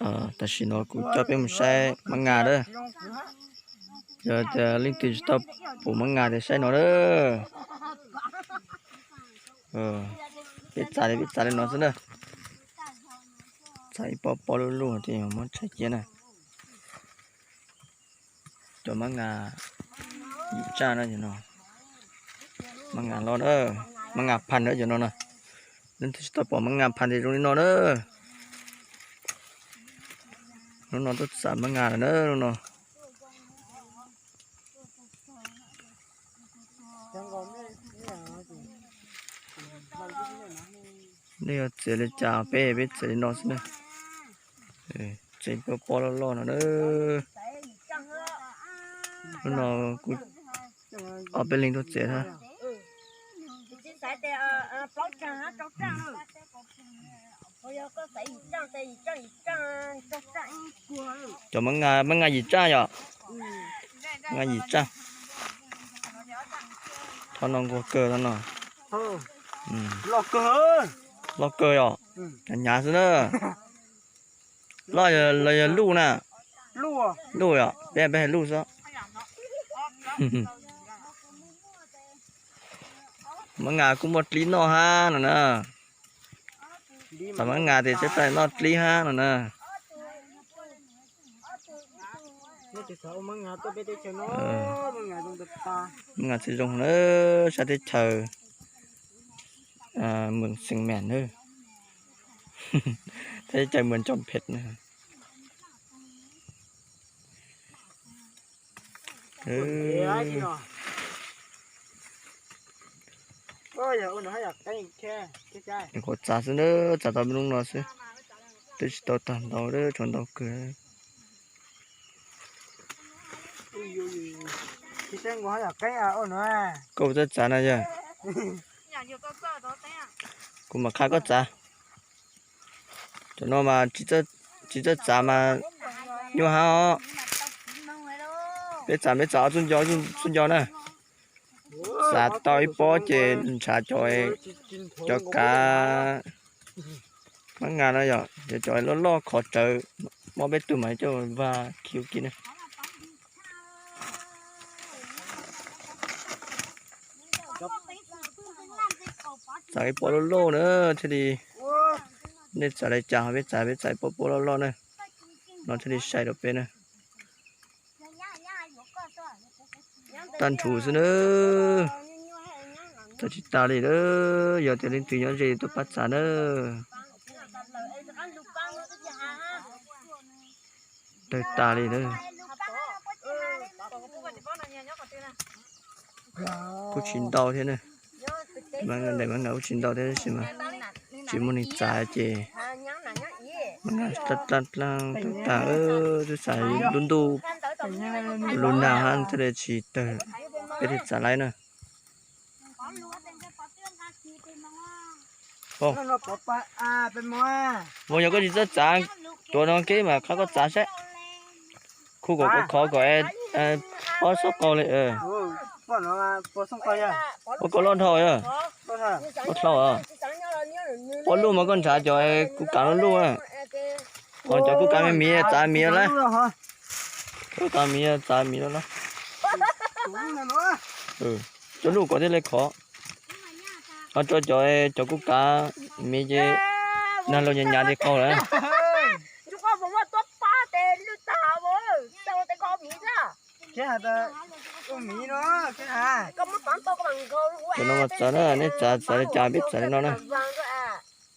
Tam sim no kuv coj peb mus saib mab nga lawm. Yog tias leej twg tsis tau pom mab nga ces saib no lawm. Peb txav li peb txav li no xwb na. Txav ib pob pob luj luj ces muab tshaib cia na. Cov mab nga yim tsaj na, mab nga loj na, mab nga phaj na cov no na. Leej twg tsis tau pom mab nga phaj ces zoo li no na. Hnub no tuaj txav mab nga lawm na hnub no. Nej yuav txiav li cas peb peb txiav li no xwb na. Txiav pob pob loj loj no na. Hnub no kuj ob peb leeg tuaj txiav thiab. Cov mab nga, mab nga yim tsaj yom? Mab nga yim tsaj. Thov no nquag kawg no. Loj kawg yom? Hnyav hnyav xwb na. Loj los yog luj na? Luj yom, peb peb hais luj xwb. Mab nga kuj muaj dlib noj hab no na. Txav mab nga ces txawj noj dlib hab no na. Mab nga txiv zoo na, sab teb chaws Mường Xìn Mẻn na, teb chaws Mường Chọn Phet na. Nyuam qhuav txav xwb na, txav tau me lub no xwb, twb tsis tau tag ntau, tshuav ntau kawg. Koj puas txawj txav na yog? Kuv mam qha koj txav. Cov no mas tsis txawj txav mas nyuaj hab os. Peb txav peb txav ob txuj nco, txuj nco na. Txav tau ib pob ces ntshav cov, cov kav mab nga no yom, cov loj loj khov tsawv, mob peb tug mas coj vag khiv kis na. Txav ib pob loj loj na thiaj li, nej txav li cas ho peb txav, peb txav ib pob pob loj loj na, no thiaj li sai rau peb na. Tag nrho xwb na, txav tsis tas li na, yog tias leej twg nyob ze tuaj pab txav na. Tawg tas li na. Kuj tsis ntau thiab na. Daim mab nga kuj tsis ntau thiab tab sis mas tsis muaj neeg txav ces mab nga dlab dlab dlab tawg tag, twb xav lub ntuj lub nag hab thiaj li tsis tawg, peb thiaj txav laib na. Vos, yog koj tsis txawj txav, tuav no keb mam qha koj txav saib. Khu kom koj khov kom pob xob qau li. Pob koj loj dhau, pob dlhau. Pob luj mas koj nrhav cov kuj kav luj luj na. Ho cov kuj kav me miv txav miv lawm. Kuj kav miv txav miv lawm. Cov luj kom thiaj li khov. Ho rau cov, cov kuj kav miv ces nag laus nyav nyav ces qaug lawm. Cov no mas txav na, nej txav txav li cas peb txav li no na.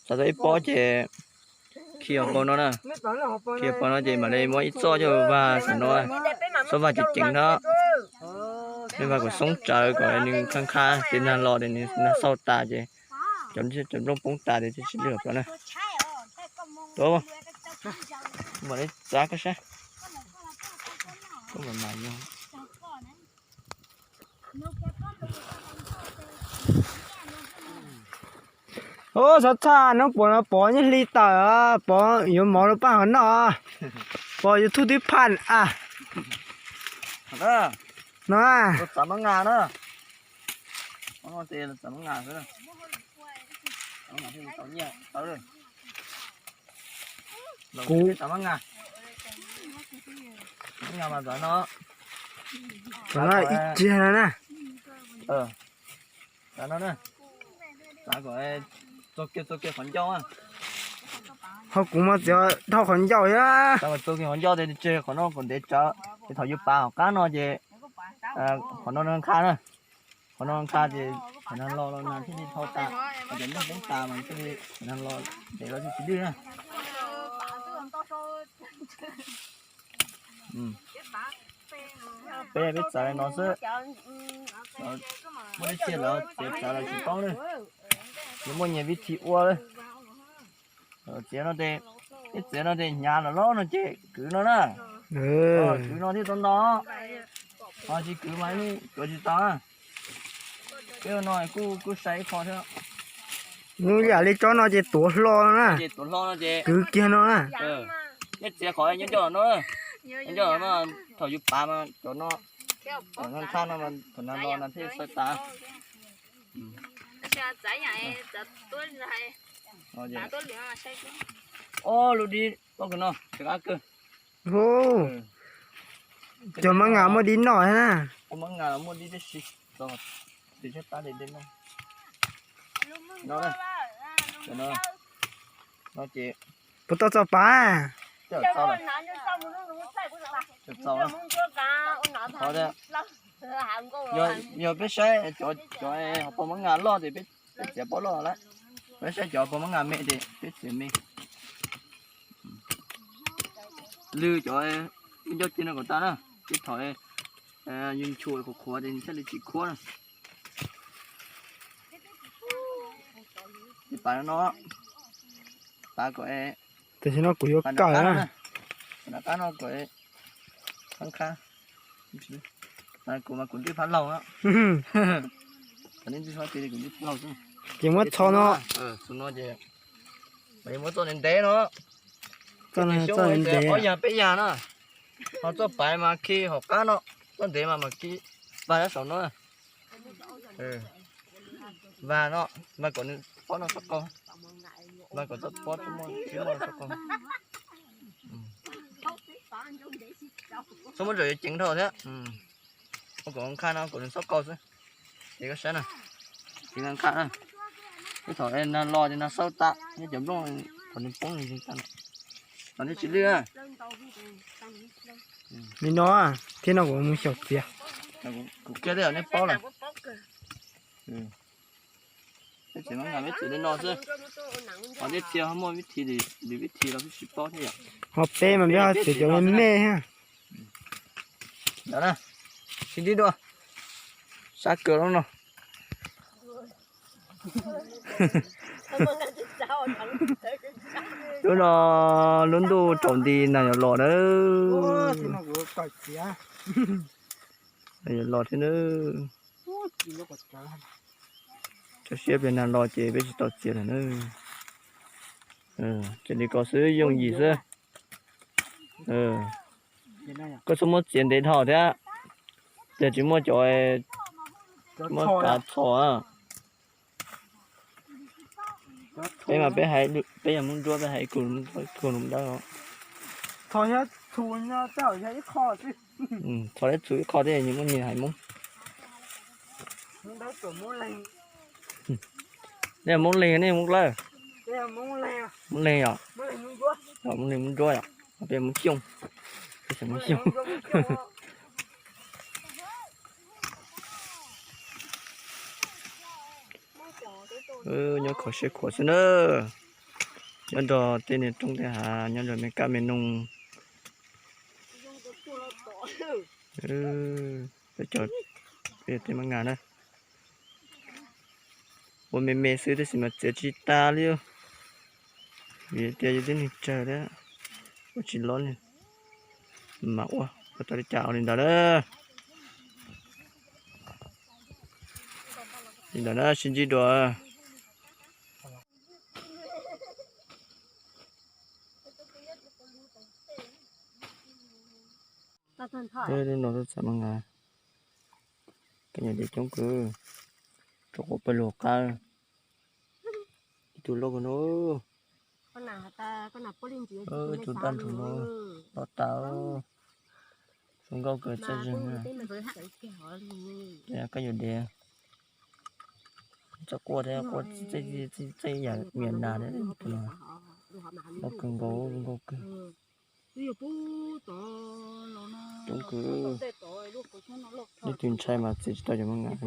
Txav tau ib pob ces khi hauv paus no na. Khi hauv paus no ces mam li muab ib txoj coj vag saum no, txoj vag ceev ceev na. Nej vag kom xoob tsawv kom nws qhab qhab ces nag los ces nws nag xauj tas ces cov nplooj poob tas ces tsis lwj hauv paus na. Mam li txav koj saib. Koj mam mam yog. Ub, xov txhaj, hnub puas no Pov yeej hli tawm, Pov yuav mov rau paj hauv noj. Pov YouTube twb phaj a. No, Kuv, mas no ib tsiag no na. Tam no na, txav kom txog kiag txog kiag qhov ncauj. Ho kuv mas txiav dhau qhov ncauj thiab. Txav kom txog kiag qhov ncauj ces tseg qhov no kom ntev tsawv, ces thaum yus pav hauv qab no ces qhov no nqha na, qhov no nqha ces qhov no los los nag thiaj li dhau tas, cov nplooj poob tas mas thiaj li qhov no los ntev los thiaj tsis lwj na. Peb peb txav li no xwb, muaj dab tsi lawv txiav txav lawv tsis paub na, yuav muaj nyias vib thi ua lawm. Txiav no ces, ib txiav no ces hnyav los loj no ces kwv no na, kwv no thiaj tau nto, ho tsis kwv mas yeej tuav tsis tau na. Peb ua no kuj kuj sai ib qho thiab. Ua yam li tsob no ces tuav hlo no na, ces tuav hlo no ces kwv kiag no na. Nej txiav qhov nyob ncauj no, nyob ncauj no, thaum yus pav mas cov no, cov nqha no, thaum nag los nag thiaj xaws tas. Ob lub dib pob kws no, qab kawg. Cov mab ngam muaj dib noj na. Cov mab ngam muaj dib tib si, tis tshab tab li dib noj. No, no ces puas tau txaus pav? Txaus, txaus. Yog peb saib cov, cov hauv paus mab ngam loj ces peb, peb txiav pob loj lawm. Peb saib cov hauv paus mab ngam me ces peb txiav me. Lwg cov ncauj ci no kom tag na, ces thaum yus nchuav qhuav qhuav ces thiaj li tsis khuab na. Ces pav no, pav kom, tam sim no kuv yuav kawm na. Nram qab no kom qab qab, kuv mas kuv ntsej phab laug, kuv ntsej phab laug xwb. Ces muab txho no, txho no ces muab txoj ntev ntev no, txoj ntev ob yag peb yag na, ho txoj paiv mas khi hauv qab no, txoj ntev mas mam khi vag saum no. Vag no, vag kom nws pob no txhob qaug, vag kom txoj pob tsis muaj txhob qaug. Txhob muab zaum yuav ceev dhau thiab. Ua kom nqha no kom nws txhob qaug xwb. Ces koj saib na, ces nqha na, ib thaum nag los ces nag xaws tas, nyob cov nplooj thaum nws poob nws tag, thaum nws tsis lwj. Li no thiab no kuv mus xyaum txiav. Kuv qhia tej zaum nej paub lawm. Peb txiav mab ngam peb txiav li no xwb, ho tej txhia ho muaj vib thi, vib thi los peb tsis paub thiab yom. Ho peb mas peb ho txiav cov me me thiab. Ntawd na, sib ntsib dua, sab kawg lub no. Lub no lub ntuj tsaus nti nag yuav los na. Nag yuav los thiab na. Tso siab pliag nag los ces peb tsis tau txiav lawm na. Txiav li ko xwb yooj yim xwb. Koj txhob muab txiav ntev dhau thiab, yog tsis muaj cov, muab kav txho. Peb mas peb hais, peb yog Hmoob Ntsuab peb hais ib kug, ib kug dawb. Txho thiab txhu ib qho thiab, nyias muaj nyias hais Hmoob. Nej Hmoob Leeg, nej Hmoob Dlawb? Hmoob Leeg yom? Hmoob Leeg, Hmoob Ntsuab yom? Peb Hmoob Xyooj, peb Hmoob Xyooj. Nyob kho siab khuav xwb na. Nyob nrog tej niag roob tej hav, nyob nrog me kab me noog. Peb cov, peb tej mab ngam na, ua me me xwb tab sis mas txiav tsis tas li. Vim tias yus tib neeg tsawg thiab, ua tsis loj li, mas ua ua tau li cas ua li ntawd na. Li ntawd na, sib ntsib dua. Lub no tuaj txav mab ngam, koj nyiam li coob kawg, rau quav pawg lug qab, ib tug loj kawg no. Tus dab ntxwg no loj tas, zoo nkauj kawg txaij zeeg. Koj yuav dev, txawj quaj thiab, quaj txaij yam nas thiab. Tus no loj kawg nkaus, zoo nkauj kawg. Coob kawg. Leej twg ntshai mas txiav tsis tau cov me nas.